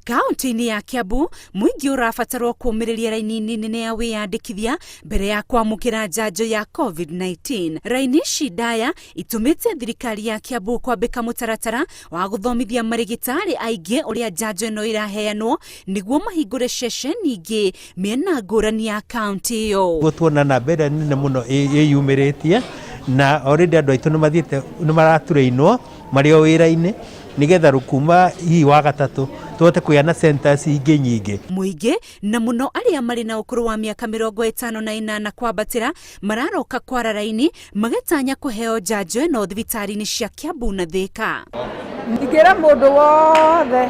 Kaunti-inĩ ya Kiambu, mũingĩ ũrabatarwo kũũmĩrĩria raini-inĩ nene ya wĩyandĩkithia mbere ya kwamũkĩra njanjo ya COVID-19. Raini ici ndaya itũmĩte thirikari ya Kiambu kwambĩka mũtaratara wa gũthomithia marĩgĩtarĩ aingĩ ũrĩa njanjo ĩno ĩraheanwo nĩguo mahingũre ceceni ingĩ mĩena ngũrani ya kaunti ĩyo. Nĩguo tuona namba ĩrĩa nene mũno ĩyumĩrĩtie na already andũ aitũ nĩ mathiĩte nĩ maraturĩinwo marĩ o wĩra-inĩ nĩgetha kuma hihi wa gatatũ tũhote kũgĩa na centers ingĩ nyingĩ. Mũingĩ na mũno arĩa marĩ na ũkũrũ wa mĩaka 58 kwambatĩra mararoka kwara raini magĩtanya kũheo njanjo ĩno thibitarĩ-inĩ cia Kiambu na Thĩka. Ingĩra mũndũ wothe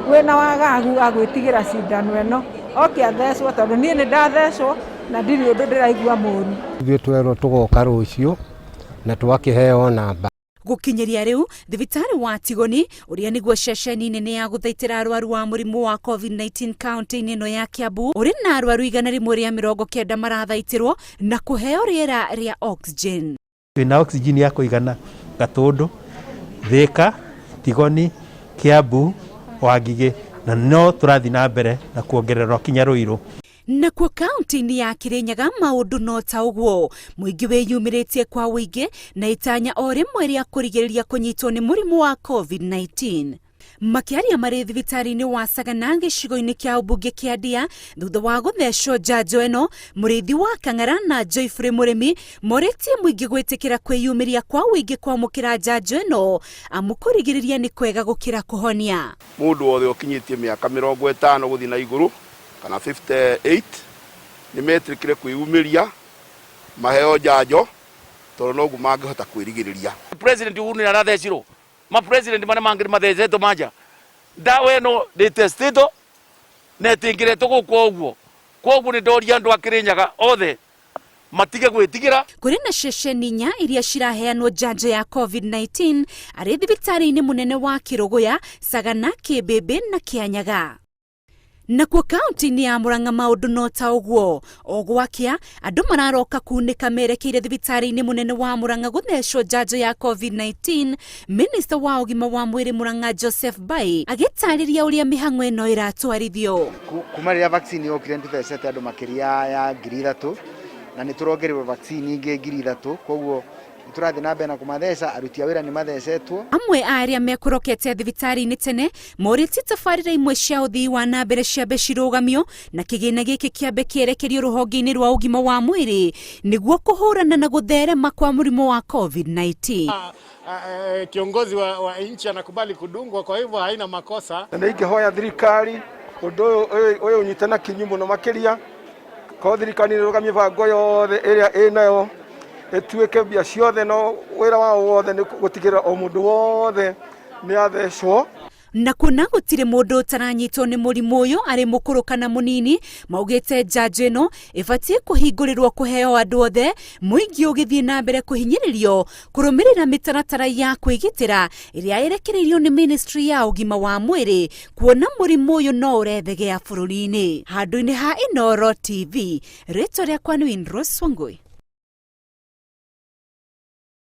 wĩna wagagu wa gwĩtigĩra cindano ĩno oke athecwo tondũ niĩ nĩ ndathecwo na ndirĩ ũndũ ndĩraigua mũru. Ithuĩ twerwo tũgoka rũciũ na twakĩheo namba. Gũkinyĩria rĩu, thibitarĩ wa Tigoni ũrĩa nĩguo ceceni nene ya gũthaitĩra arwaru a mũrimũ wa COVID-19 kaunti-inĩ ĩno ya Kiambu ũrĩ na arwaru 190 marathaitĩrwo na kũheo rĩera rĩa oxygen. Twĩna oxygen ya kũigana Gatũndũ, Thĩka, Tigoni, Kiambu, Wangigĩ na no tũrathiĩ na mbere na kuongererwo kinya Ruiru. Nakuo kaunti-inĩ ya Kirinyaga maũndũ no ta ũguo, mũingĩ wĩyumĩrĩtie kwa ũingĩ na itanya o rĩmwe rĩa kũrigĩrĩria kũnyitwo nĩ mũrimũ wa COVID-19. Makĩaria marĩ thibitarĩ-inĩ wa Sagana gĩcigo-inĩ kĩa ũmbunge kĩa Ndia thutha wa gũthecwo njanjo ĩno, Mũrĩithi wa Kang'ara na Joyfrey Mũrĩmi morĩtie mũingĩ gwĩtĩkĩra kwĩyumĩria kwa ũingĩ kwamũkĩra njanjo ĩno amu kũrigĩrĩria nĩ kwega gũkĩra kũhonia. Mũndũ wothe ũkinyĩtie mĩaka 50 gũthiĩ na igũrũ kana 58 nĩ metĩkĩre kwĩyumĩria maheo njanjo tondũ noguo mangĩhota kwĩrigĩrĩria. President Uhuru nĩ arathecirwo, ma president marĩa mangĩ nĩ mathecetwo manja. Ndawa ĩno ndĩ testĩtwo na ĩtingĩretwo gũkũ o ũguo. Kwoguo nĩ ndoria andũ a Kĩrĩnyaga othe matige gwĩtigĩra. Kũrĩ na ceceni inya iria ciraheanwo njanjo ya COVID-19 arĩ thibitarĩ-inĩ mũnene wa Kĩrũgũya, Sagana, Kĩmbĩmbĩ na Kĩanyaga. Nakuo kaunti-inĩ ya Murang'a maũndũ no ta ũguo. O gwakĩa, andũ mararoka kunĩka merekeire thibitarĩ-inĩ mũnene wa Murang'a gũthecwo njanjo ya COVID-19, Minista wa ũgima wa mwĩrĩ Murang'a Joseph Mbai agĩtarĩria ũrĩa mĩhang'o ĩno ĩratwarithio. Kuma rĩrĩa vaccine yokire nĩ tũthecete andũ makĩria ya 3000 na nĩ tũrongereirwo vaccine ingĩ 3000 koguo nĩ tũrathiĩ na mbere na kũmatheca, aruti a wĩra nĩ mathecetwo. Amwe a arĩa mekũrokete thibitarĩ-inĩ tene morĩtie tabarĩra imwe cia ũthii wa na mbere ciambe cirũgamio na kĩgĩna gĩkĩ kĩambe kĩerekerio rũhonge-inĩ rwa ũgima wa mwĩrĩ nĩguo kũhũrana na gũtherema kwa mũrimũ wa COVID-19. Kiongozi wa, wa nchi anakubali kudungwa, kwa hivyo haina makosa. Na nĩ ingĩhoya thirikari ũndũ ũyũ ũyũ ũnyite na kinyi mũno makĩria, korwo thirikari nĩ ĩrũgamie mĩbango yothe ĩrĩa ĩnayo ĩtuĩke mbia ciothe no wĩra wao wothe nĩ gũtigĩrĩra o mũndũ wothe nĩ athecwo. Na kuona gũtirĩ mũndũ ũtaranyitwo nĩ mũrimũ ũyũ arĩ mũkũrũ kana mũnini, maugĩte njanjo ĩno ĩbatiĩ kũhingũrĩrwo kũheo andũ othe, mũingĩ ũgĩthiĩ na mbere kũhinyĩrĩrio kũrũmĩrĩra mĩtaratara ya kwĩgitĩra ĩrĩa ĩrekereirio nĩ ministry ya ũgima wa mwĩrĩ kuona mũrimũ ũyũ no ũrethegea bũrũri-inĩ. Handũ-inĩ ha Inooro TV, rĩtwa rĩakwa nĩ Winrose Wangui.